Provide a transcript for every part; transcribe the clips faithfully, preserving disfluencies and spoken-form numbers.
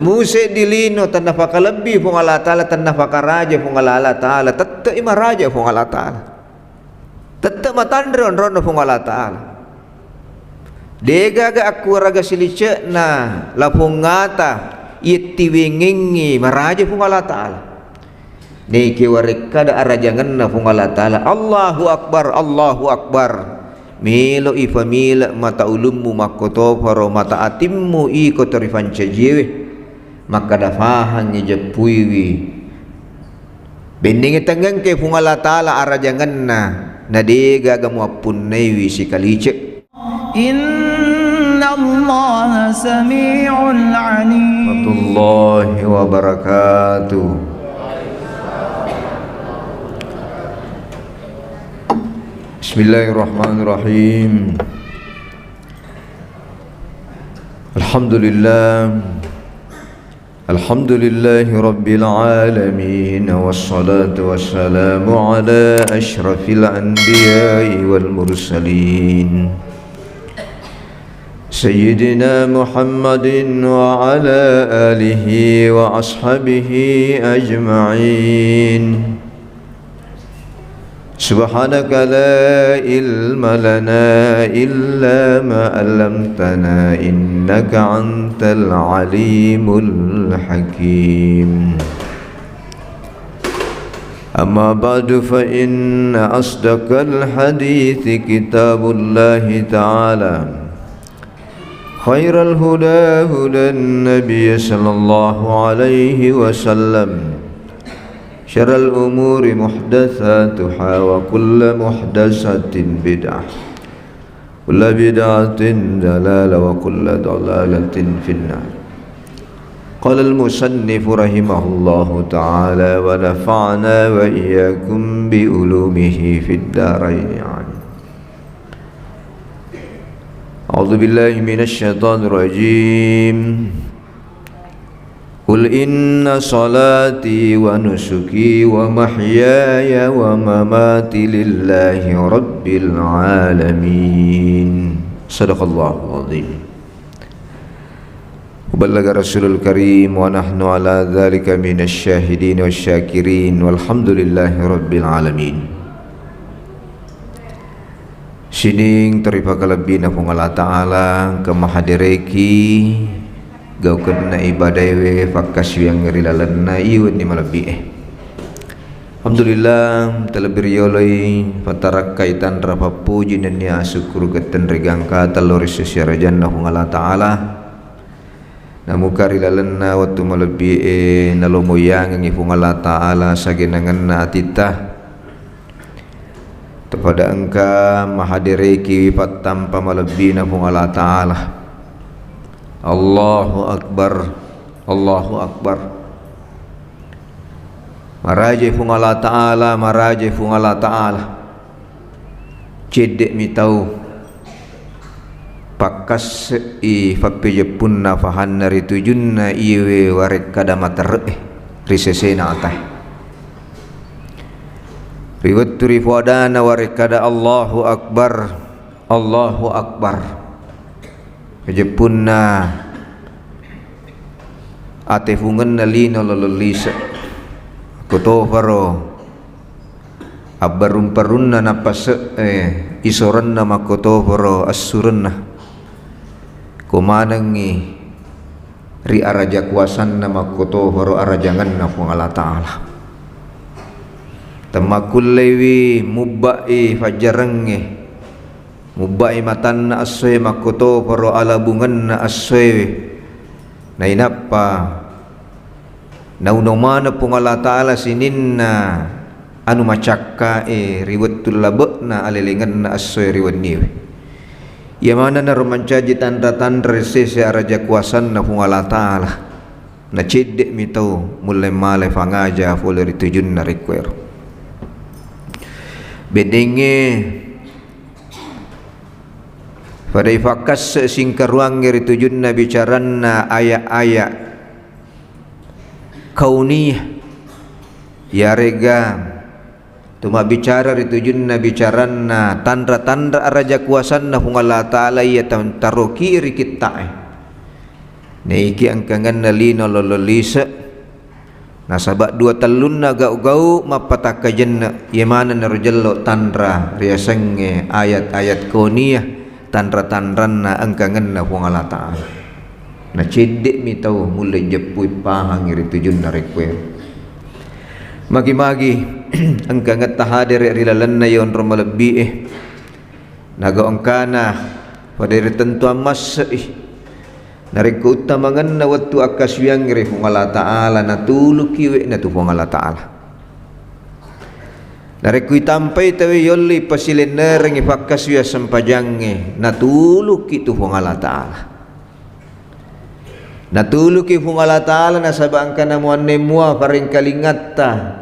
Museddi lino tennapakalebbi Puang Allah Ta'ala, tennapakaraja Puang Allah Ta'ala, tette'i maraja Puang Allah Ta'ala. Tette matanre onronna Puang Allah Ta'ala. Degaga akkuraga silice'na lapong ata, iyettiwengengngi maraja Puang Allah Ta'ala. Neke warekkada arajangenna Puang Allah Ta'ala, "Allahu Akbar, Allahu Akbar." Melo ifamile mata ulummu makkotoparo mata atimmu iko to rifancajiewe. Makkada fahangngi jeppuiwi. Bennengngi tengngengke Puang Allah Ta'ala arajangenna, na degaga muappunnaiwi sikalice. Innallaha sami'un alim. Warahmatullahi wabarakatuh. Bismillahirrahmanirrahim. Alhamdulillah. Alhamdulillahi rabbil alamin, wassalatu wassalamu ala asyrafil anbiya'i wal mursalin, sayyidina Muhammadin wa ala alihi wa ashabihi ajma'in. Subhanaka la ilma lana illa ma 'allamtana innaka antal alimul hakim. Amma ba'du, fa inna asdaqal hadithi kitabullahi ta'ala. Khairal huda hudan Nabi sallallahu alaihi wasallam. Syarrul umuri muhdatsatuha wa kullu muhdatsatin bid'ah. Kullu bid'atin dalalah wa kullu dalalatin finnar. Qala al-musannifu rahimahullahu ta'ala wa nafa'na wa iyyakum bi ulumihi fid darain. Amin. A'udzu billahi minasy syaithanir rajim. Qul inna salati wa nusuki wa mahyaya wa mamati lillahi rabbil alamin. Sadaqallahul azim. Wa ballagha rasulul karim wa nahnu ala dzalika minasy syahidin wasy syakirin walhamdulillahi rabbil alamin. Sining toripakalebbina Puang Allah Ta'ala, engka mahadereki gaukenna ibadaewe fakkasiwiang ri lalenna iwenni malebbi'e. Alhamdulillah, terlebbi rioloi patarakkai tanra pappuji nennia asukkurukeng tenrigangka tello ri sessi arajanna Puang Allah Ta'ala. Namuka ri lalenna wettu malebbi'e nalomoyangengngi Puang Allah Ta'ala sagenangenna atitta. Topada engka mahaderekiwi pattampa malebbina Puang Allah Ta'ala. Allahu Akbar, Allahu Akbar. Marajai Puang Allah Ta'ala, marajai Puang Allah Ta'ala. Cedde'mi tau pakkasse'i fappejeppunna fahanna ri tujunna iyewe warekkada matere'e ri sesena atae. Ri wettu rifuadana warekkada Allahu Akbar, Allahu Akbar. Pejeppunna atefungenna lino lolong lise'. Kotoparo abbarung-parunna nappase'e, isorenna makkotoparo assurenna. Ko manengngi ri araja kuasanna makkotoparo arajangenna Puang Allah Ta'ala. Temmakkulleiwi mubba'i fajjarengnge, mubba'i matanna essoe makkotoparo alabungenna essoewe. Nainappa nauno maneng Puang Allah Ta'ala sininna anu macakkae ri wettu labe'na alelengenna essoe ri wenniwe. Iya manennaro mancaji tanra-tanra ri sese araja kuasanna Puang Allah Ta'ala. Nacedde'mi tau mulle male fangaja fole ri tujunna rekkuero. Bedengnge pada ifakkasse singkaruangnge ri tujunna bicaranna aya-aya kauniyah, yarega tu mabbicara ri tujunna bicaranna tanra-tanra araja kuasanna Puang Allah Ta'ala iya tan-, taroki ri kitta'e. Naiki engkangenna lino lolo lise', nasaba' dua tellunna gau'-gau' mappatakkajenna, iye maneng naro jello tanra riasengnge ayat-ayat kauniyah, tanra-tanranna engkangenna Puang Allah Ta'ala. Nacedde'mi tau mulle jeppui pahangngi ri tujunna rekkoe. Magi-magi engkangetta hadere' ri lalenna iye onrong malebbi'e. Naga engkana pada ri tentuang masse'i. Narekko uttamangenna wettu akkasuwiangnge ri Puang Allah Ta'ala, natuluki we' na tu Puang Allah Ta'ala. Narekko itampai tauwe yolli pasilennerengngi pakkasuwiang sempajangnge, natuluki tu Puang Allah Ta'ala. Natuluki Puang Allah Ta'ala nasaba' engkana muanne mua parengkalingatta.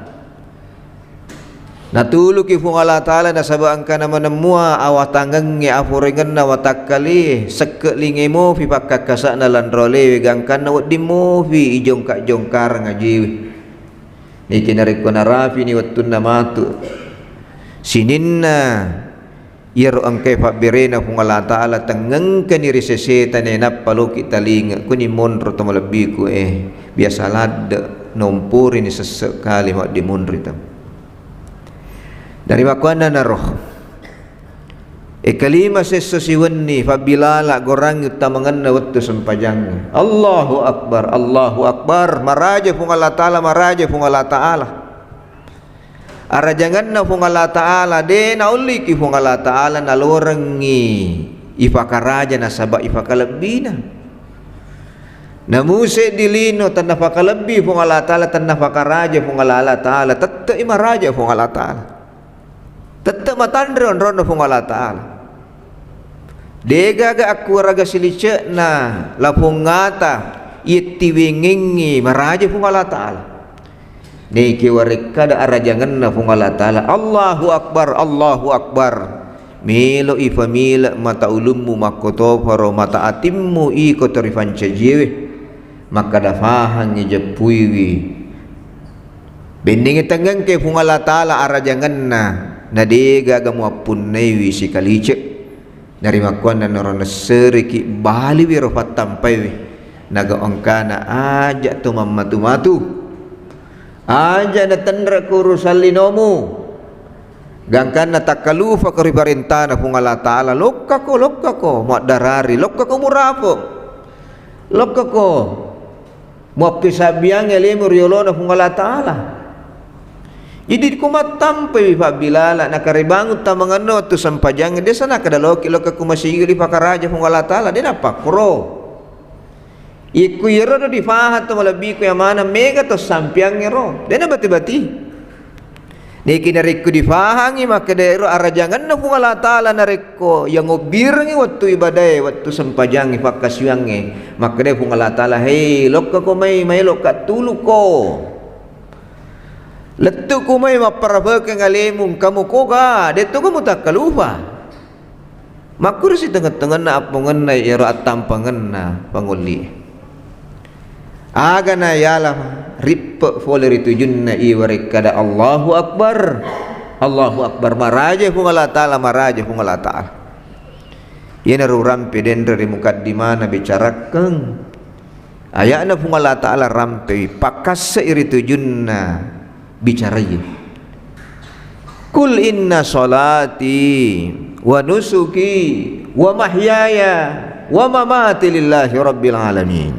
Natuluki Puang Allah Ta'ala nasaba' engkana maneng mua awatangengnge, aporengenna watakkale, sekke' linge mofi pakkakkasa'na lanro alewe, gangkanna wedding mofi ijongka-jongkarang ajewe. Niki narekko narapini wettunna matu sininna iyaro engkae pabberena Puang Allah Ta'ala, tengngengkani ri seseta, nainappa loki talinga, kuni monro to malebbiku, eh, biasa ladde, nomporini sesse' kali maddimonri tau. Dari makkuannanaro, e, kalima sesso siwenni, fabbilala gorangngi uttamangenna wettu sempajangnge. Allahu Akbar, Allahu Akbar, maraja Puang Allah Ta'ala, maraja Puang Allah Ta'ala. Arajangenna Puang Allah Ta'ala, de' naulliki Puang Allah Ta'ala nalorengngi ipakaraja nasaba' ipakalebbina. Namu seddi lino tennapakalebbi Puang Allah Ta'ala, tennapakaraja Puang Allah Ta'ala, tette'i maraja Puang Allah Ta'ala. Tette' matanre onronna Puang Allah Ta'ala. De'gaga akkuaraga silice'na lapongngata, iyettiwengengngi maraja Puang Allah Ta'ala. Neke warekkada arajangenna Puang Allah Ta'ala, Allahu Akbar, Allahu Akbar. Melo ifamile mata ulummu makkotoparo mata atimmu iko torifancajiewe. Makkada fahangngi jeppuiwi. Bennengngi tengngengke Puang Allah Ta'ala arajangenna, na de'gaga muappunnaiwi sikalice'. Narimakkuannanaro nassereki baliwi ro pattampaiwi. Naga engkana aja' to mammatu-matu. Aja' natenre' ko urusan linomu. Gangkanna takkalufako ri parentana Puang Allah Ta'ala, lokkako, lokkako, muaddarari, lokkako murapo. Lokkako muappesabbiangngi alemu ri yolona Puang Allah Ta'ala. Jadi ko mattampai fabbilala, nakarebangngi uttamangenna wettu sempajangnge, de' sana kada loki lokka ku masigi ripakaraja Puang Allah Ta'ala, de' napakkoro. Ikku iyaro do difahang to malebbiku iya maneng mega to sampiangngero, de' nabati-bati. Niki narekko difahangngi, makkedaero arajangenna Puang Allah Ta'ala narekko iya ngobbirengngi wettu ibadae, wettu sempajangnge, pakkasiwiangnge, makkedai Puang Allah Ta'ala, "Hei, lokkako mai, maelo kattuluko. Lettuko mai mapparapekeng alemu, engkamu koga, de'to ko mutakkalupa." Makkurisi tengeng-tengenna appongenna iyaro attampangenna pangolli. Agana yala rippe' fole ri tujunna iwarekkada Allahu Akbar. Allahu Akbar. Maraja Puang Allah Ta'ala, maraja Puang Allah Ta'ala. Iyanaro urampe denre ri mukaddimana bicarakkeng. Aya'na Puang Allah Ta'ala rampewi, pakkasse'i ri tujunna bicarai. "Qul inna sholati wa nusuki wa mahyaya wa mamati lillahi rabbil alamin."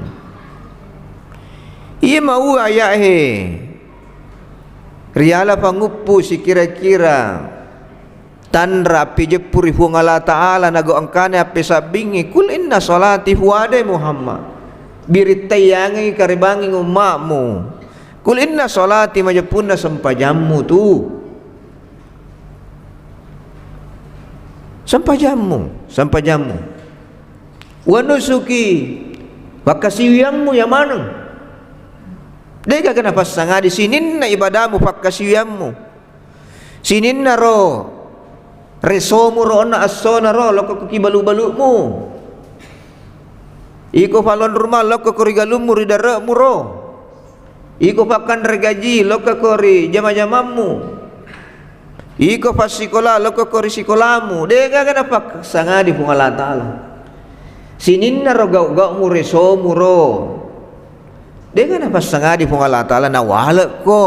Iya mau aya'e riala panguppu sikira-kira tanra appejeppu ri Puang Allah Ta'ala, nago engkana appesabbingngi, "Qul inna sholati," fuadai Muhammad, birittaiyangengngi karebangngi umma'mu. "Qul inna sholati," majeppunna sempajammu tu. Sempajammu, sempajammu. "Wa nusuki," pakkasiwiammu iya maneng. De'gaga napassangadi sininna ibadamu pakkasiwiammu. Sininna ro resomu ro onna essona ro lokko ki balu-balumu. Iko falonruma lokko ko ri galummu ri dare'mu ro. Iko fakkanre gaji lokko ko ri jama-jamammu. Iko fassikola lokko ko ri sikolamu. De'gaga napassangadi Puang Allah Ta'ala. Sininna ro gau-gaummu, resomu ro. De'ga napassangadi Puang Allah Ta'ala nawale'ko.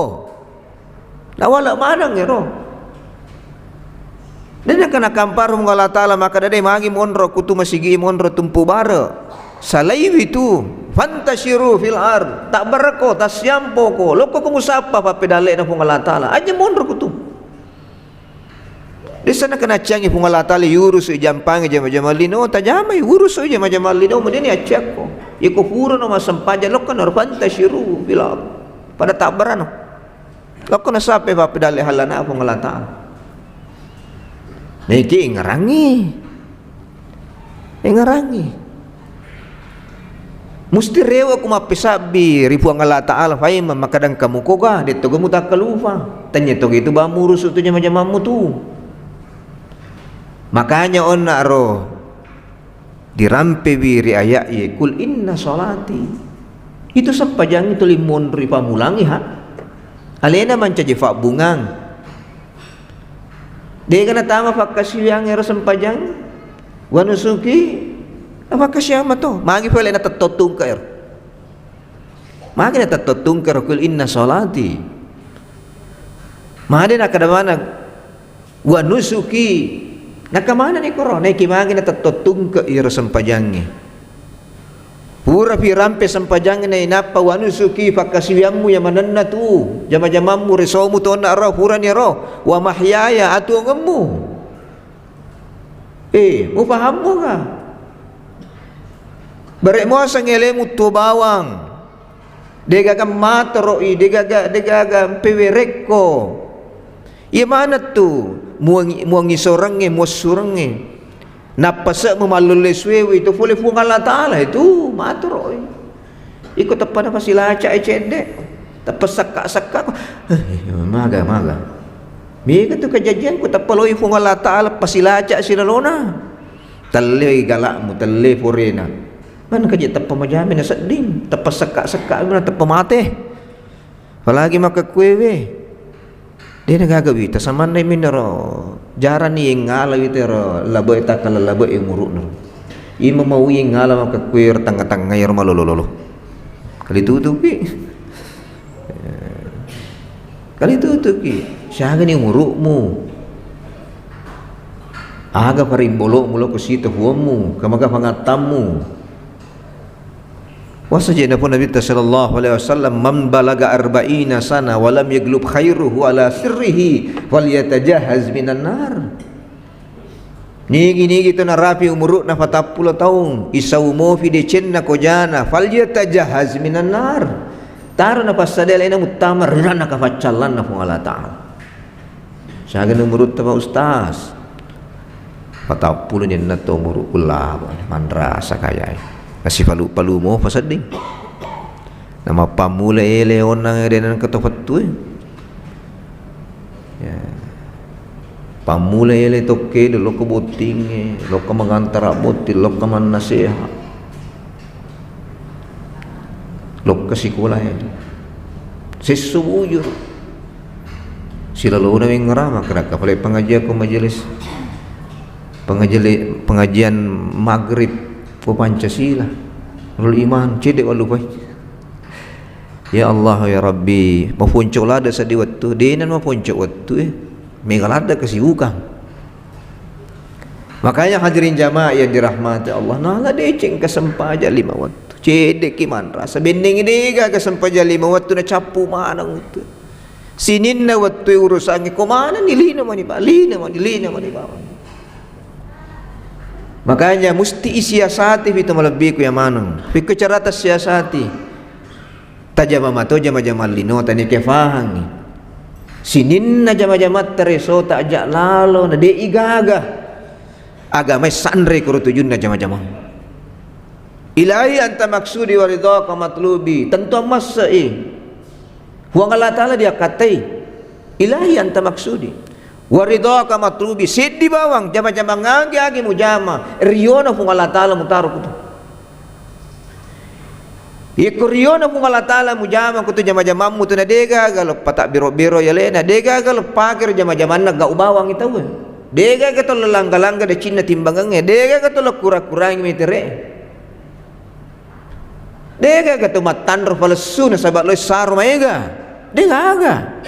Nawale' maneng ero. De'na kena kampar Puang Allah Ta'ala makkeda de' magi monro kutu masigi monro tumpu bare'. Salaiwi tu. Fantashiru fil ard. Tabbarako, tassiampoko. Lokko ko musappa pappedalle'na Puang Allah Ta'ala. Aja monro kutu. De'sa nakenacciangi Puang Allah Ta'ala yurusu jampangi jama-jama lino, tajamai urusu jama-jama lino, mudini acciakko. Iko purano massempajang lokka naro fantashiru fil ard. Pada tabbarano. Lokko nasape pappedalle hallana Puang Allah Ta'ala. Naiki ingerangi. Engarangi. Musti rewe'ku mappesabbi ri Puang Allah Ta'ala, faimma makkadang kamu koga, de'toga mutakkalupa. Tanya toga itu ba murusu tu jama-jamammu tu. Makanya onna ro dirampewi ri ayat ye, "Kul inna salati." Itu sempajangi tuli monri pamulangi ha. Alena mancaji fabbungang. De'ga natama fakkasiwiang ero sempajang, wa nusuki, na fakkasiwiang mato. Magi pole na tettotungke ero. Magi na tettotungke ero, kul inna salati. Made na kada mana, wa nusuki. Naka mana ni koro, naiki magi na tettotungke ero sempajangnge. Purapi rampe sempajangnge nainappa wa nusuki fakkasiwiammu ya manenna tu, jama-jamammu resomu tonna ro, purani ro, wa mahyaya atuongemmu. Eh, mupahammu ga? Bare muaseng elemu tuo bawang. De'gaga matoro'i, de'gaga, de'gaga mpewerekko. Iya maneng tu, muangi, muangi sorengnge, muassurengnge. Nappase'mu mallulle suewe itu pole Puang Allah Ta'ala itu matoro'i. Iko teppa napasilaca e cedde. Teppa sekka-sekka ko. Eh, maga, maga. Mega tu kajajiangku teppa loi Puang Allah Ta'ala pasilaca silalona. Telle galakmu, telle porena. Mana kaji teppa majami na sedding, teppa sekka-sekka mana teppa mate. Apalagi makkekkuewe. De'na gaga wita samanna minaro jarani yengngala wita ro labe' takkala labe' umuru'na. Ima mau yengngala makkekkue ro tengnga-tengnga ero malolo-lolo. Kalitutuki. Kalitutuki. Siagani umuru'mu. Aga parimbolo'mu lo ko sita puammu, kamaga pangattammu. Wasaje napo Nabitta sallallahu alaihi wasallam, "Man balaga arba'ina sana wa lam yaglub khairuhu ala sirrihi falyatajahhaz minan nar." Nigi-nigi to narapi umuru'na patappulo taung, isau mofi decenna kojana, falyatajahhaz minan nar. Taro napassadai alena muttama ri ranaka faccallanna Puang Allah Ta'ala. Siaga umurutta, Pak Ustaz? Patappulo ni enna to umuru kullaba, manrasa kayai. Nasipalu-palu mopa sedding. Namappammula ele onnang de nengka to fettue. Ya. Pammula ele tokkedo, lokka bottingnge, lokka magantara botting, lokka mannaseha. Lokka sikolae. Siesso bujur. Silalona wengngerang, makkeda, "Kapale pengajian ko majelis, pengajeli-, pengajian maghrib ko Pancasila. Nurul Iman, cedde' wallupai." Ya Allah, ya Rabbi, maponco ladde' seddi wettu, de'na maponco wettu, eh. Mega ladde' kesibukan. Makanya hadirin jamaah yang dirahmati Allah, nala deceng kesempajang lima wettu. Cedde'ki manrasa, bennengngi de'ga kesempajang lima wettu nacappu maneng wettu. Sininna wettu urusangnge ko manenni lino mani ba-, lino mani, lino mani bawang. Makanya musti isiasati fitu malebbiku ya maneng. Fikku carata siasati. Tajama mato jama-jama lino, tania kefahangngi. Sininna jama-jamatta resota aja lalo, na de' igaga. Agamae sanre kuro tujunna jama-jama. Ilahi anta maksudi wa ridhaka matlubi. Tentu ammassai. Puang Allah Ta'ala diakkatai. Ilahi anta maksudi. Wa ridhaka matlubi, seddi bawang, jama-jama ngagi-agi mujama, riona Puang Allah Ta'ala mutaro kutu. Iko riona Puang Allah Ta'ala mujama kutu jama-jamammu tu na de'gaga lo patabbiro-biro yalena, de'gaga lo pakero jama-jamanna gau bawang tau. De'gaga to lo langga-langga decenna timbangengnge, de'gaga to lo kura-kurangi metere. Degaga to mattanro falessu nasaba loe saro maega. Degaga.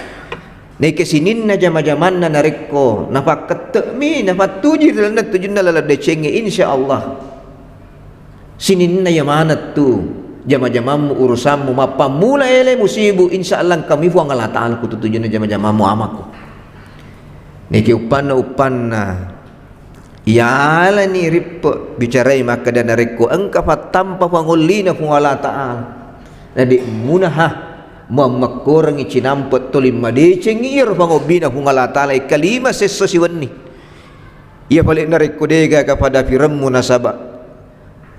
Neke sininna jama-jamanna narekko nafakkette'mi, nafattuji ri lalenna tujunna laleng decengnge, insya Allah. Sininna iya maneng tu jama-jamammu, urusammu, mappammula ele musibu, insya Allah engkami Puang Allah Ta'ala ku tutujunna jama-jamammu, amaku. Neke uppanna, uppanna, iyalani rippe bicarai makkeda narekko engka fattampa pangollina Puang Allah Ta'ala, na de' munaha muammekkorengngi cinampe' toli madecengngi iyaro pangobbina Puang Allah Ta'ala, ekkalima sesso siwenni. Iya pale narekko degaga pada firemmu nasaba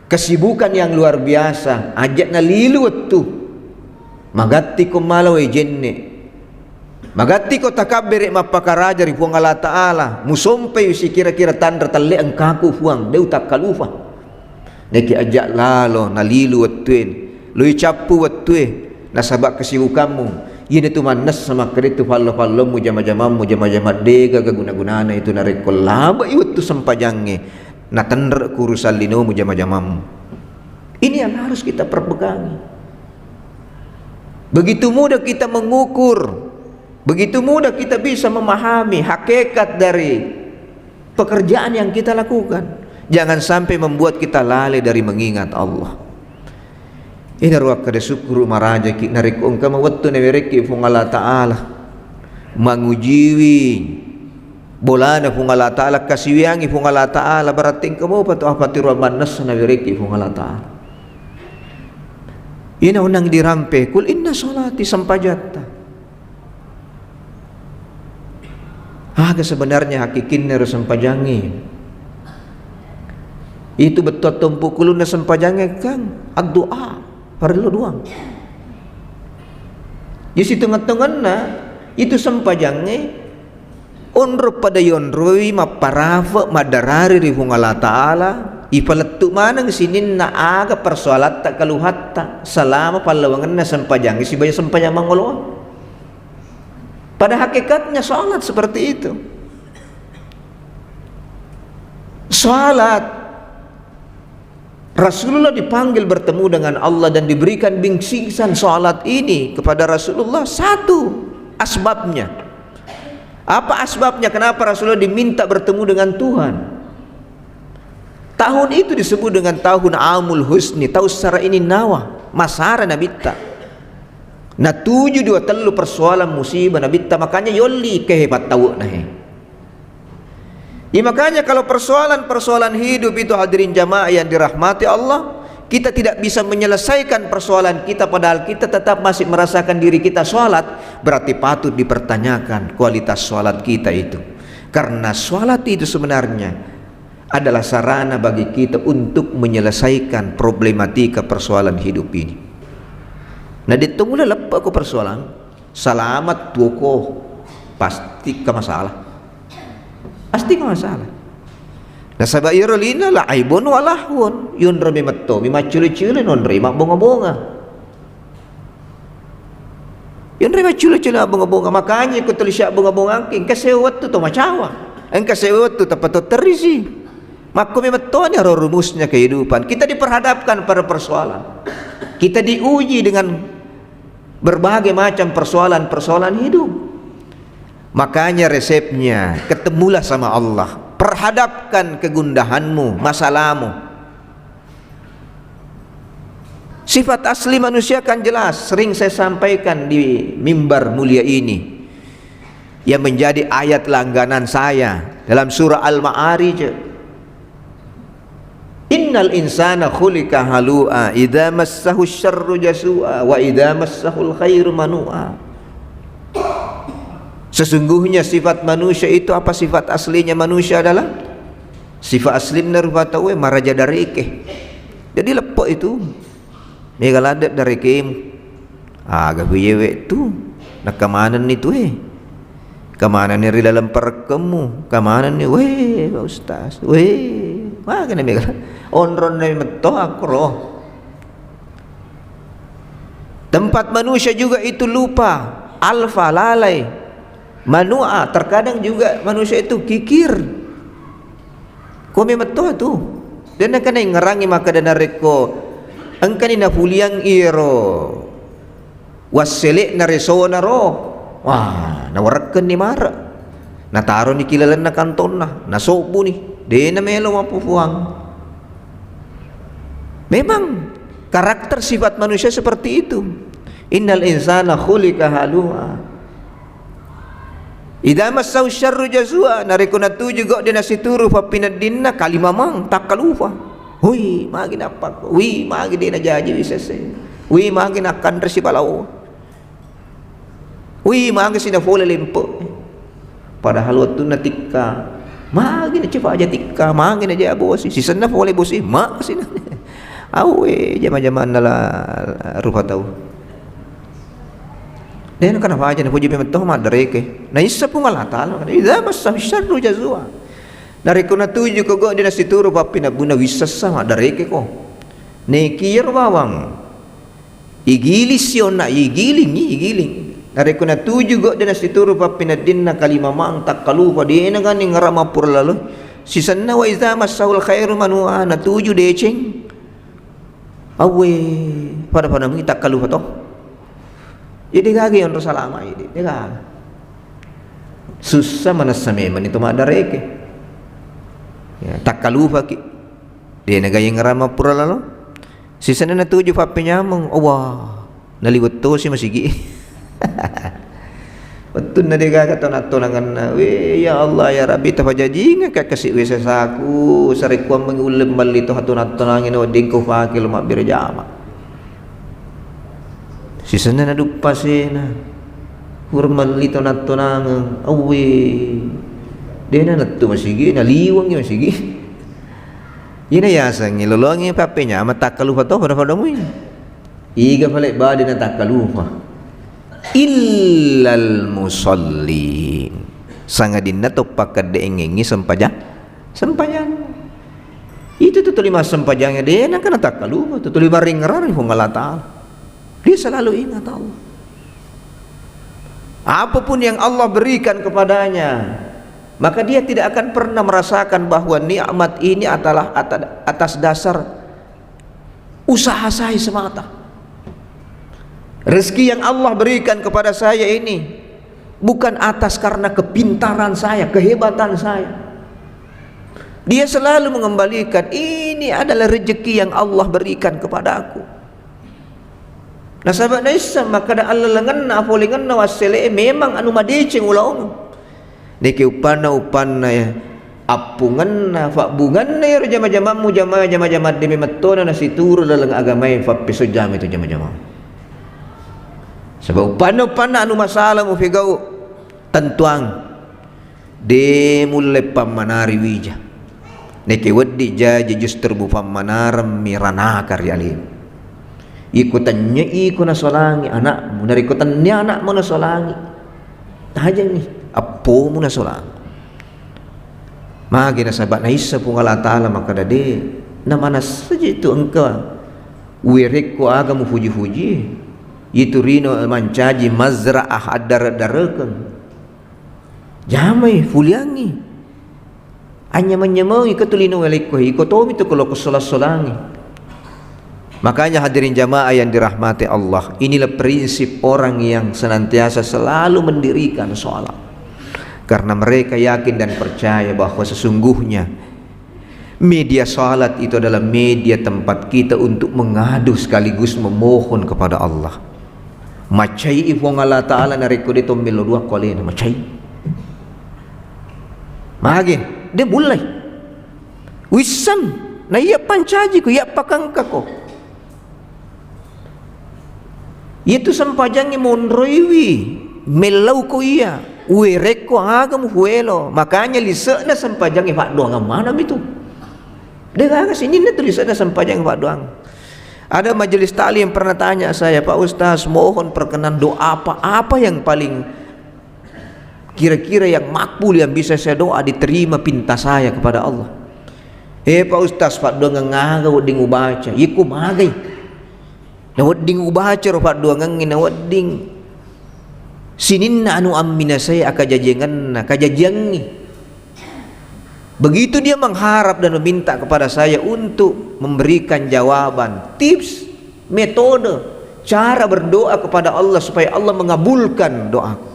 kesibukan yang luar biasa, aja' nalilu wettu. Magatti ko mala wae jenne'. Magatti ko takabbere' mappakaraja ri Puang Allah Ta'ala, musompai sikira-kira tanra telle engkaku Puang, de' utakkalupa. Neke aja' lalo nalilu wettue, lui cappu wettue, nasaba kesibukammu. Iyanatu mannessa makkeda tu fallo-fallommu, jama-jamammu, jama-jama degaga guna-gunana itu narekko labai wettu sempajangnge. Natenre' ku urusan linomu, jama-jamammu. Ini yang harus kita perpegangi. Begitu mudah kita mengukur, begitu mudah kita bisa memahami hakikat dari pekerjaan yang kita lakukan. Jangan sampai membuat kita lalai dari mengingat Allah. Ina ruakkada syukur marajaki narekko engka mawettu nawerekki Puang Allah Ta'ala mangujiwi bolana Puang Allah Ta'ala, kasiwiangngi Puang Allah Ta'ala, berarti engka mopa tu apa tiruang mannessa nawerekki Puang Allah Ta'ala. Ina unang dirampe, kul inna sholati, sempajatta. Aga sebenarnya hakikinna ro sempajangnge? Itu bettuang tompu kulunna sempajangnge kan addu'a, parellu doang. Jadi sitonget-tongenna itu sempajangnge onro pada yonroi mapparafe' maddarari ri Puang Allah Ta'ala, ipalettu maneng sininna aga persoalatta kaluhatta selama pallawangenna sempajangnge sibawa sempajang mangoloa. Pada hakikatnya salat seperti itu. Salat, Rasulullah dipanggil bertemu dengan Allah dan diberikan bingkisan salat ini kepada Rasulullah. Satu asbabnya. Apa asbabnya kenapa Rasulullah diminta bertemu dengan Tuhan? Tahun itu disebut dengan tahun Amul Huzni, tahun sara ini nawa, masara Nabitta. Natuju dua tellu persoalan musibah Nabitta, makanya yolli kehe pattau'na he. Ya, makanya kalau persoalan-persoalan hidup itu, hadirin jamaah yang dirahmati Allah, kita tidak bisa menyelesaikan persoalan kita padahal kita tetap masih merasakan diri kita sholat, berarti patut dipertanyakan kualitas sholat kita itu. Karena sholat itu sebenarnya adalah sarana bagi kita untuk menyelesaikan problematika persoalan hidup ini. Nah, de'to mulle leppe' ko persoalan, salamat tuoko, pasti ka masalah. Pasti ka masalah. Nasaba iyaro lino la aibun wa lahwun, yonro mi metto mi maccule-cule, nonroi mabbonga-bonga. Yonroi maccule-cule mabbonga-bonga, makanya ko tuli siabbonga-bongangki, engka sewa wettu to macawa, engka sewa wettu tappa to terisi. Makko memettoni ro rumusnya kehidupan. Kita diperhadapkan pada persoalan. Kita diuji dengan berbagai macam persoalan-persoalan hidup. Makanya resepnya, ketemulah sama Allah. Perhadapkan kegundahanmu, masalahmu. Sifat asli manusia kan jelas, sering saya sampaikan di mimbar mulia ini. Yang menjadi ayat langganan saya dalam surah Al-Ma'arij. Innal insana khuliqa halu'a, idza massahu syarru jasu'a, wa idza massahul khairu manu'a. Sesungguhnya sifat manusia itu, apa sifat aslinya manusia adalah? Sifat aslinna rupa tauwe maraja dareke. Jadi leppe' itu. Mega ladde' darekemu. Aga kuyewe tu. Nakamanenni tu e. Kamanenni ri laleng parekkemmu. Kamanenni, weh, Pak Ustaz. Weh, magana mega. Onronna metto akro. Tempat manusia juga itu lupa, alfa, lalai. Manu'a, terkadang juga manusia itu kikir. Ko memetto tu. Dena kena ingerangi makkeda narekko Engkani napuliang iyaro wassele'na resona ro. Wah, nawarekkenni mare. Nataroni ki lalenna kantonna, nasobbuni. De' namelo mappupuang. Memang karakter sifat manusia seperti itu. Innal insana khuliqa halu'a. Idza massahu syarru jazua, narekko natuju gau' de' nasituru pappineddinna, kalimamang, takkalupa. Hui, magi nappakko. Wi, magi de' najaji wisesse. Wi, magi nakkanre sipalao. Wi, magi si napole lempe. Padahal wettunna tikka. Magi nacepa aja tikka, magi naja bosi. Sisenna pole bosi, ma sina. Awe, jama-jamanna la rupa tau. De' nakenna paja napuji memeng to maddareke. Naissa Puang Allah Ta'ala, idza massahu syarru jazua. Narekko natuju ko gau' de' nasituru pappineddinna, wissessa maddarekeko. Neki iyaro bawang. Igiling sionna, igiling, igiling. Narekko natuju gau' de' nasituru pappineddinna, kalimamang, takkalupa, de' nagani ngara mappura lalo. Sisenna wa idza massahul khairu manu'a, natuju deceng. Awwe, pada-pada mui takkalupa to. Jadi gaga yonro salama idi, de' gaga. Sussa manessa memeng itu maddareke. Ya, takkalupaki. De' naga yengngerang mappura lalo. Sisenna natuju pappenyameng, Allah, naliwettosi masigi. Wettunna de' gaga tona-tonangenna, we, ya Allah, ya Rabbi, tapajajingekka kasi' we sesaku, sarekkuammengngi ulle melli to hatona-tonangi na wedding ko pake lo mabbere jama. Sisenna naduppa sena, pura melli tona-tonangeng, awwe, de' nanettu masigi, naliwengngi masigi. Ina yasengngi lolongi pappenyameng takkalupa to pada-pada mui. Iga pale bade natakkalupa? Illal musallin. Sangadinna to pakkedde'engngi sempajang, sempajang. Itu tu tuli massempajang de' nengka natakkalupa, tu tuli maringngerang ri Puang Allah Ta'ala. Dia selalu ingat Allah. Apapun yang Allah berikan kepadanya, maka dia tidak akan pernah merasakan bahwa nikmat ini adalah ata-, atas dasar usaha saya semata. Rezeki yang Allah berikan kepada saya ini bukan atas karena kepintaran saya, kehebatan saya. Dia selalu mengembalikan, ini adalah rezeki yang Allah berikan kepadaku. Nasaba naisseng makkeda allalengenna, apolengenna wassele'e memang anu madeceng ulaongeng. Neke uppanna, uppanna, ya, appungenna, fabbungenna iyaro jama-jamammu, jama-, jama-jamang de memettona nasituru laleng agamae, fappesojami tu jama-jamang. Saba uppanna, uppanna anu masala mupegau, tentuang. De mulle pammanari wija. Neke wedding jaji justru mupammanaremmi ranaka ri alemu. Iko tennyei iko nasolangi anakmu, narekko tennia anakmu nasolangi, tajengngi appomu nasolangi. Magi nasaba naissa Puang Allah Ta'ala makkeda de, namanassaji tu engka uwerekko aga mupuji-puji, itu rino mancaji mazra'ah addare-darekeng. Jamai, fuliangngi. Anyameng-nyamengi ko tu lino welekko, iko tomi tu ko loko sola-solangi. Makanya hadirin jamaah yang dirahmati Allah, inilah prinsip orang yang senantiasa selalu mendirikan sholat. Karena mereka yakin dan percaya bahwa sesungguhnya media sholat itu adalah media tempat kita untuk mengadu sekaligus memohon kepada Allah. Macai i Puang Allah Ta'ala narekko de to mello dua ko alena, macai. Mage, de bullai. Wisseng, na iya pancajiko, iya pakengkako. Iyatu sempajangnge monroiwi, mellauko iya, uwerekko aga mufuelo. Makanya lise'na sempajangnge paddoangeng maneng mitu. De gaga sininna tu lise'na sempajangnge paddoang. Ada majelis taklim pernah tanya saya, "Pak Ustaz, mohon perkenan doa apa, apa yang paling kira-kira yang makbul yang bisa saya doa diterima pinta saya kepada Allah?" Eh, Pak Ustaz, paddoangeng aga wedding ubaca? Iko magai. Na wedding ubaca ro paddoangengnge, na wedding sininna anu amminasai akajajiangenna, kajajiangngi. Begitu dia mengharap dan meminta kepada saya untuk memberikan jawaban, tips, metode, cara berdoa kepada Allah supaya Allah mengabulkan doaku.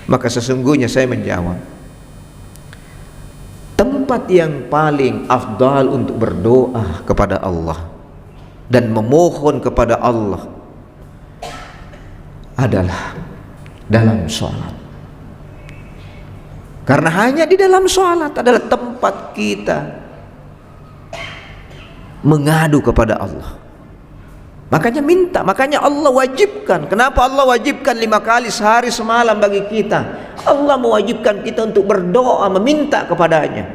Maka sesungguhnya saya menjawab, tempat yang paling afdal untuk berdoa kepada Allah dan memohon kepada Allah adalah dalam sholat. Karena hanya di dalam sholat adalah tempat kita mengadu kepada Allah. Makanya minta, makanya Allah wajibkan. Kenapa Allah wajibkan lima kali sehari semalam bagi kita? Allah mewajibkan kita untuk berdoa, meminta kepada-Nya.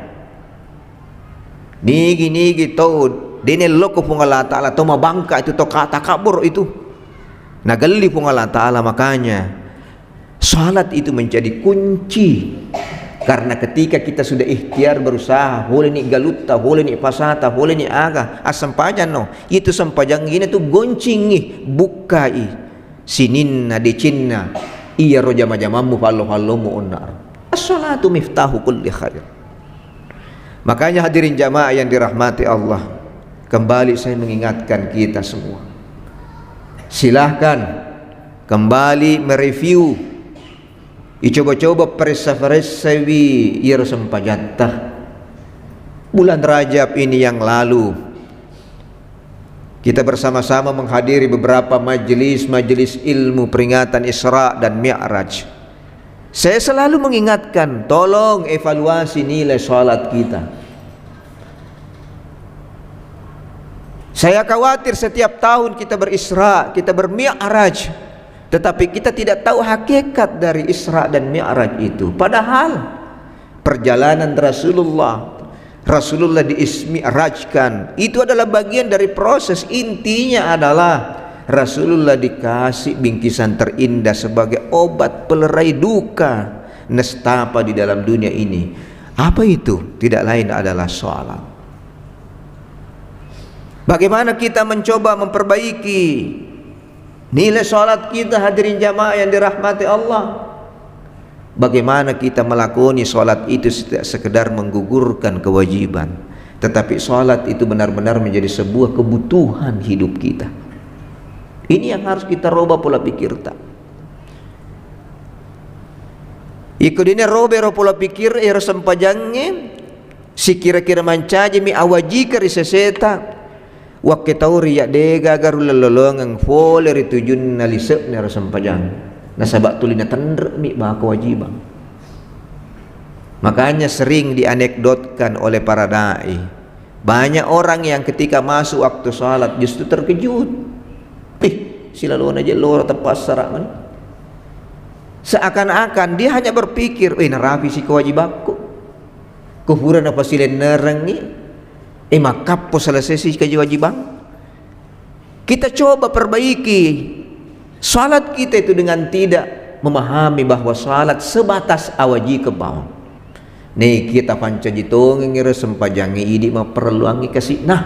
Nigi-nigi tau de' naello ko Puang Allah Ta'ala, tau mabangka itu, tau ka-, takabbur itu. Nagelli Puang Allah Ta'ala, makanya salat itu menjadi kunci. Karena ketika kita sudah ikhtiar berusaha, holeni galutta, holeni pasata, holeni aga, assempajanno. Itu sempajang ini tu goncingi, bukkai sininna decenna iyaro jama-jamammu, fallo-fallomu onnaro. As-salatu miftahu kulli khair. Makanya hadirin jamaah yang dirahmati Allah, kembali saya mengingatkan kita semua. Silahkan kembali mereview. Icoba-coba paressa-paressaiwi iyaro sempajatta. Bulan Rajab ini yang lalu, kita bersama-sama menghadiri beberapa majelis-majelis ilmu peringatan Isra dan Mi'raj. Saya selalu mengingatkan, tolong evaluasi nilai salat kita. Saya khawatir setiap tahun kita berisra, kita bermi'raj, tetapi kita tidak tahu hakikat dari Isra dan Mi'raj itu. Padahal perjalanan Rasulullah, Rasulullah diismi'rajkan, itu adalah bagian dari proses. Intinya adalah Rasulullah dikasih bingkisan terindah sebagai obat pelerai duka, nestapa di dalam dunia ini. Apa itu? Tidak lain adalah sholat. Bagaimana kita mencoba memperbaiki nilai sholat kita, hadirin jamaah yang dirahmati Allah? Bagaimana kita melakoni sholat itu tidak sekedar menggugurkan kewajiban, tetapi sholat itu benar-benar menjadi sebuah kebutuhan hidup kita. Ini yang harus kita roba pola pikirta. Iko dene robe ro pola pikir ero sempajangnge, sikira-kira mancajimi awajika ri seseta, wakke tau ri ya degaga rullolongeng fole ri tujunna lise'na ro sempajang. Nasaba tuli natenre'mi ba kewajiban. Makanya sering dianekdotkan oleh para dai, banyak orang yang ketika masuk waktu salat justru terkejut. Eh, silalona je loro tepassara mani. Seakan-akan dia hanya berpikir, "Eh, narapi si kewajibakku. Ko pura napasilennerengngi, eh, makkappo selesai si kewajibang." Kita coba perbaiki salat kita itu dengan tidak memahami bahwa salat sebatas awaji kebang. Nei kita pancaji tongeng ero sempajangnge idi mapparelluangngi kasi'na.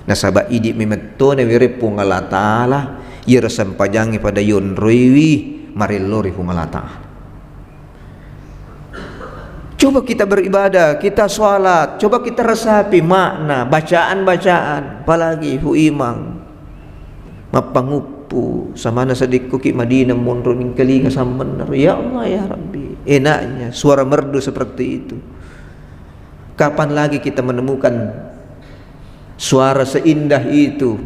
Nasaba idi memetto na were Puang Allah Ta'ala, iyero sempajangnge pada yonroiwi marello ri Puang Allah Ta'ala. Coba kita beribadah, kita sholat, coba kita resapi makna bacaan-bacaan, apalagi fu imang mappanguppu, samana sadikkuki Madinah monro mingkalinga sammenna. Ya Allah, ya Rabbi, enaknya suara merdu seperti itu. Kapan lagi kita menemukan suara seindah itu?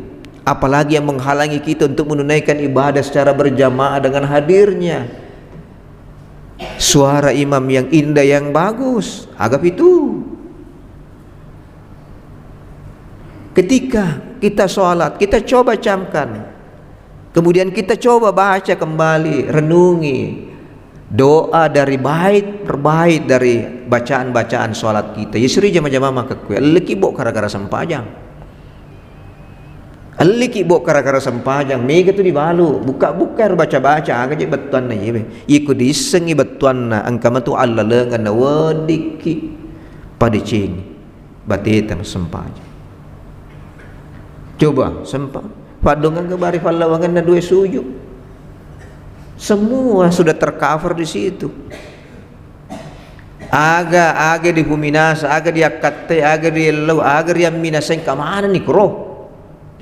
Apalagi yang menghalangi kita untuk menunaikan ibadah secara berjamaah dengan hadirnya suara imam yang indah, yang bagus. Aga pitu. Ketika kita sholat, kita coba camkan. Kemudian kita coba baca kembali, renungi doa dari bait per bait dari bacaan-bacaan sholat kita. Yesri jama-jama maka kue. Leki bo gara-gara sempajang. Elliki bo kara-kara sempajang, mega tu dibalu. Bukka-bukka ero baca-baca, aga je bettuanna iyewe. Iko diissengi bettuanna, engka matu allalengenna weddikki padecengi bateta sempajang. Coba sempa, paddongeng ke bari pallawangenna dua sujud. Semua sudah tercover di situ. Aga, aga dipuminasa, aga diakkatte, aga diellau, aga riamminasai, engka manenni kuro.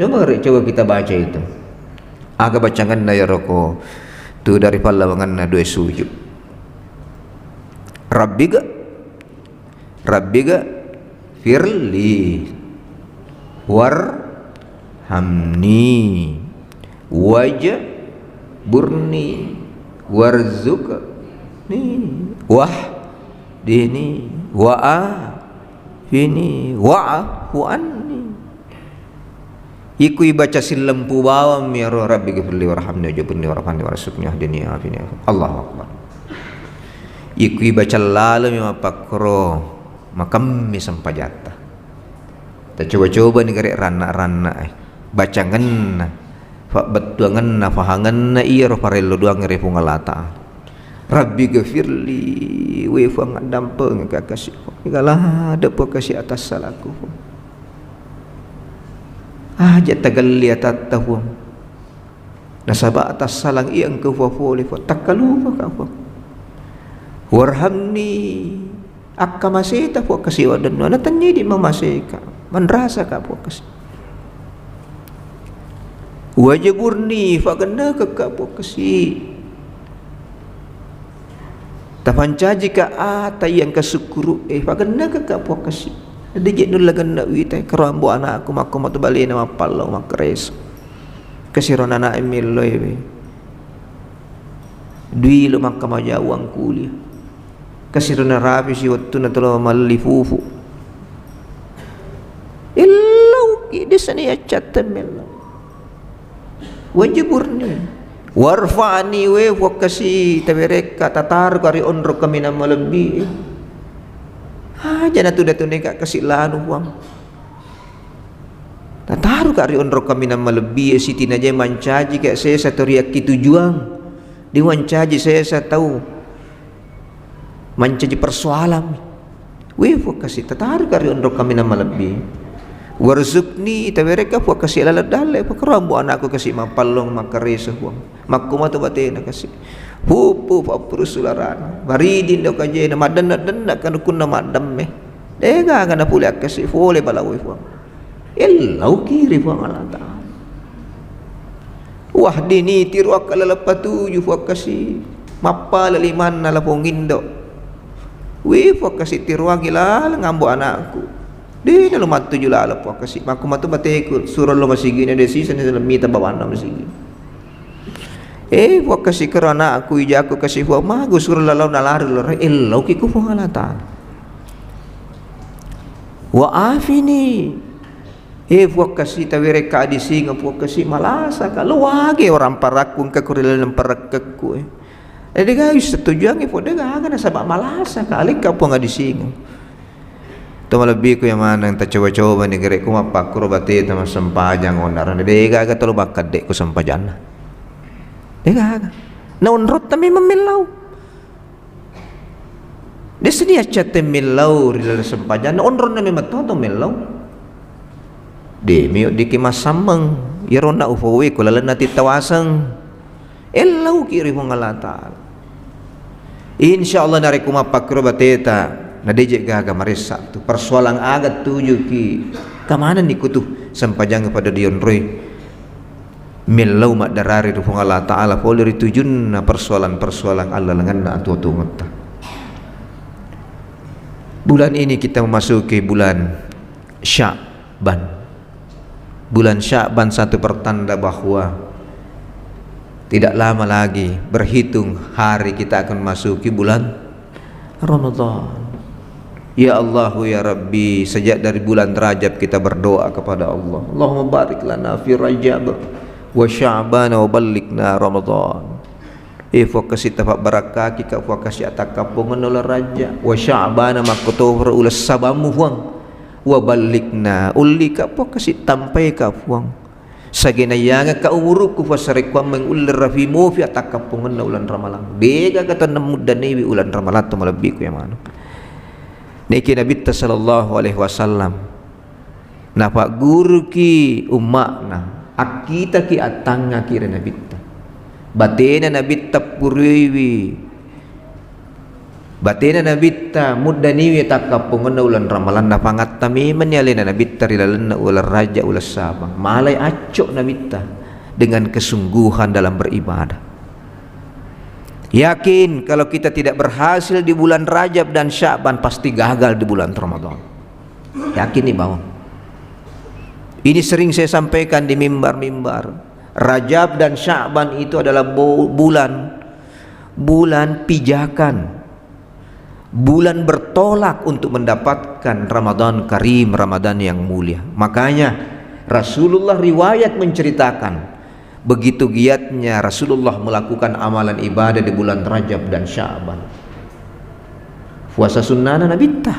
Coba re, coba kita baca itu. Aga bacangenna iyaro ko tu dari pallawangenna dua sujud. Rabbiga, Rabbiga firli warhamni wajburni warzuqni wahdini wa'afini wa'fu anni. Iko ibaca sillempu bawang mi ro, Rabbi gfirli warhamni wajburni warfa'ni warzuqni wahdini wa'afini. Allahu Akbar. Iko ibaca laleng mi mappakkoro, makemmi sempajatta. Tacoba-coba ni gare ranna-ranna, eh. Bacangenna, fabbettuangenna, fahangenna iyaro farello duang ri Puang Allah Ta'ala. Rabbi gfirli, we Fuang, addampengka kasi, Fuang. Iga ladde Puang kasi atas salahku, Fuang. Aja tagelli atatta, Fuang. Nasaba atas salang iya engka Fuang fole, Fuang. Takkalupaka, Fuang. Warhamni, akkamaseta Fuang kasi wadennu, natennidi mamaseka, manrasaka Fuang kasi. Wajburni, fagennekekka Fuang kasi. Tafancajika ata iya engka sukkuru e, fagennekekka Fuang kasi. Deje nulla genne wita, karo ambo anakku makko matu balena mappallau makkareso. Kasiro nana e melloi we. Dui lo makkamajawang kuliah. Kasiro narapi si wettunna tolo malli fufu. Illauki, dessani accatte mellau. Wajburni. Warfa'ni, we Fuang kasi, tawerekka, tataruka ri onro kaminang malebbi. Aja natunda-tundeka kasi lanu, Fuang. Tataruka ri onro kaminang malebbi, sitinaja mancajika sesa tau riakkitujuang. Di mancaji sesa tau mancaji persoalan. We Fuang kasi, tataruka ri onro kaminang malebbi. Warzuqni, tawerekka Fuang kasi laleng dalle, pakaro ambo anakku kasi mappallong makkareso, Fuang. Makkumatu batena kasi. Puppu, pappuru sularana. Maridi ndo kajena, maddenna-denna kanukunna maddemme. Degaga napole akkasi, fole balawe, Fuang. Illauki ri Fuang Allah Ta'ala. Wahdini, tiroakka laleng patuju, Fuang kasi. Mappala limanna lapong indo. We Fuang kasi, tiroangi laleng ambo anakku. De nalo mattuju laleng, Fuang kasi. Makkumatu bateku, suro lo masigina, de sisani mita bawanna masigi. Eh, Fuang kasi, karo anakku, ijaku kasi, Fuang, magu suro lalau nalari loro, illauki ku Fuang Allah Ta'ala. Wa afini. Eh, Fuang kasi, tawerekka adisingeng, Fuang kasi, malasaka. Lo wage orang parakku engka ko ri laleng parakku, eh. Eh, degaga setujuangi, Fuang, degaga nasaba malasaka, alekka Fuang adisingeng. To malebbiku iya maneng, tacoba-coba ni gare ku mappakkuro bateta massempajang onrona, degaga tolo makkedde ku sempajanna. Degaga. Na onrotta memang mellau. Dessani accatte mellau ri laleng sempajanna, onronna memang toto mellau. De mi oddiki massammeng, iyaronna ufowe ku lalenna tittawaseng. Ellauki ri Puang Allah Ta'ala. Insya Allah narekko mappakkiro bateta, na deje gaga maressa tu. Persoalan aga tujuki, kamanenni kutu sempajang pada dionroi. Mellau maddarari ri Puang Allah Ta'ala pole ri tujunna persoalan-persoalan allalengenna atuo-tuongetta. Bulan ini kita memasuki bulan Sya'ban. Bulan Sya'ban satu pertanda bahwa tidak lama lagi berhitung hari kita akan masuki bulan Ramadan. Ya Allahu ya Rabbi, sejak dari bulan Rajab kita berdoa kepada Allah. Allahumma barik lana fi Rajab wa Sya'ban wa ballighna Ramadan. Eh, Puang kasi tafabbarakkaki ka, Puang kasi atakkapongenna uleng Rajab. Wa Sya'bana, makkotoparo uleng sabammu, Puang. Wa ballighna, ullika, Puang kasi, tampaika, Puang. Sagenayangekka umurukku, Puang, sarekkuammeng uleng rafi mofi atakkapongenna uleng Ramalang. Degaga tennang muddanewi uleng Ramalang to malebbiku ya maneng. Niki Nabitta sallallahu alaihi wasallam. Napagguruki umma'na, akkitaki attangngaki ri Nabitta. Batena Nabitta puruiwi Batena Nabitta muddaniwi takkappongenna uleng Ramalang, napangatta memenni alena Nabitta ri lalenna uleng Rajab, uleng Sya'ban. Malai acco Nabitta dengan kesungguhan dalam beribadah. Yakin kalau kita tidak berhasil di bulan Rajab dan Sya'ban, pasti gagal di bulan Ramadan. Yakin nih, bawang. Ini sering saya sampaikan di mimbar-mimbar. Rajab dan Sya'ban itu adalah bu-, bulan, bulan pijakan, bulan bertolak untuk mendapatkan Ramadan Karim, Ramadan yang mulia. Makanya Rasulullah riwayat menceritakan, begitu giatnya Rasulullah melakukan amalan ibadah di bulan Rajab dan Sya'ban. Puasa sunnana Nabitta.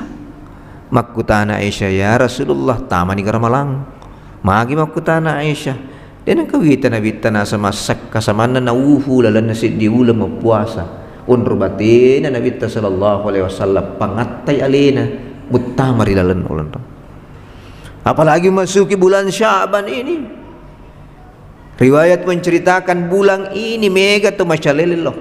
Makkutana Aisyah, "Ya Rasulullah, tamani Ramalang?" Magi makkutana Aisyah, de nengka wita Nabitta nasama sakka samanna naufu lalenna seddi uleng mappuasa. Onro batena Nabitta sallallahu alaihi wasallam pangattai alena muttama ri lalenna uleng. Apalagi masuki bulan Sya'ban ini. Riwayat menceritakan bulan ini mega to macalele lo.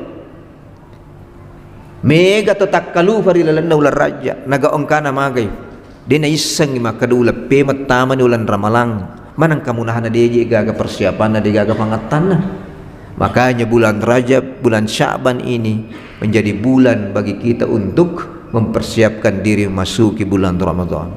Mega to takkalupa ri lalenna uleng Rajab, naga engkana magai. De naissengngi makkeda uleng pemeng tamani uleng Ramalang. Maneng kamunahana de je gaga persiapanna, de gaga pangattanna. Makanya bulan Rajab, bulan Sya'ban ini menjadi bulan bagi kita untuk mempersiapkan diri memasuki bulan Ramadan.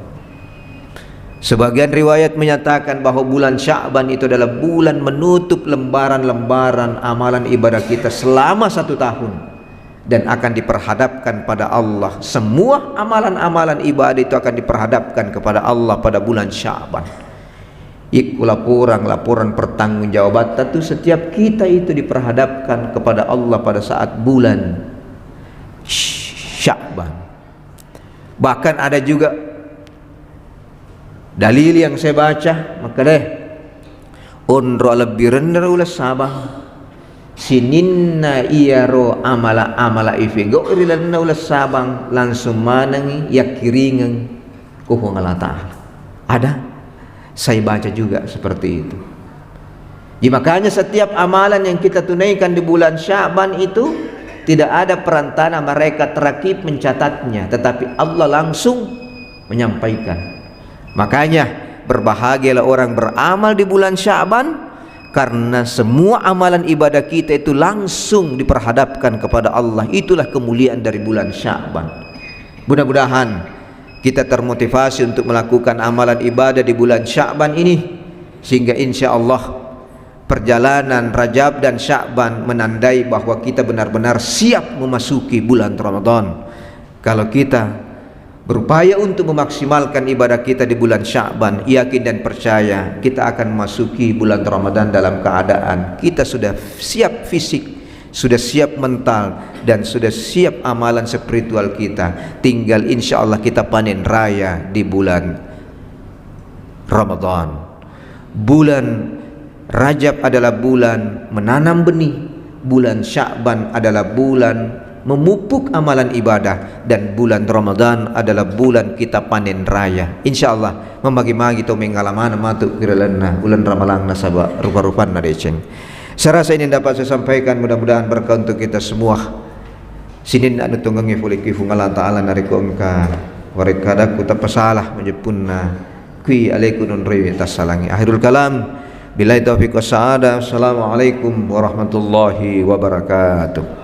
Sebagian riwayat menyatakan bahwa bulan Sya'ban itu adalah bulan menutup lembaran-lembaran amalan ibadah kita selama satu tahun dan akan diperhadapkan pada Allah. Semua amalan-amalan ibadah itu akan diperhadapkan kepada Allah pada bulan Sya'ban. Ikku laporan, laporan pertanggungjawabatta tu setiap kita itu diperhadapkan kepada Allah pada saat bulan Sya'ban. Bahkan ada juga dalil yang saya baca, makkeda, onro alebbirenna uleng Sya'ban, sininna iyaro amala-amala ifegau ri lalenna uleng Sya'ban, langsung manengi yakkiringeng ku Puang Allah Ta'ala. Ada, saya baca juga seperti itu. Jadi, makanya setiap amalan yang kita tunaikan di bulan Sya'ban itu tidak ada perantara malaikat rakib mencatatnya, tetapi Allah langsung menyampaikan. Makanya, berbahagialah orang beramal di bulan Sya'ban, karena semua amalan ibadah kita itu langsung diperhadapkan kepada Allah. Itulah kemuliaan dari bulan Sya'ban. Mudah-mudahan kita termotivasi untuk melakukan amalan ibadah di bulan Sya'ban ini, sehingga insya Allah perjalanan Rajab dan Sya'ban menandai bahwa kita benar-benar siap memasuki bulan Ramadan. Kalau kita berupaya untuk memaksimalkan ibadah kita di bulan Sya'ban, yakin dan percaya kita akan memasuki bulan Ramadan dalam keadaan kita sudah siap fisik, sudah siap mental, dan sudah siap amalan spiritual kita. Tinggal insya Allah kita panen raya di bulan Ramadan. Bulan Rajab adalah bulan menanam benih, bulan Sya'ban adalah bulan memupuk amalan ibadah, dan bulan Ramadan adalah bulan kita panen raya. Insya Allah, mamagi-magi to mengalamana matu kiralenna uleng Ramalang nasaba rupa-rupanna deceng. Saya rasa ini dapat saya sampaikan, mudah-mudahan berkah untuk kita semua. Sininna anu tonggengngi pole ki Puang Allah Ta'ala narekko engka warekkadakku tappa salah majeppunna kui aleku nonroiwe tassalangi. Akhirul kalam, billahi taufiq wassaada. Assalamualaikum warahmatullahi wabarakatuh.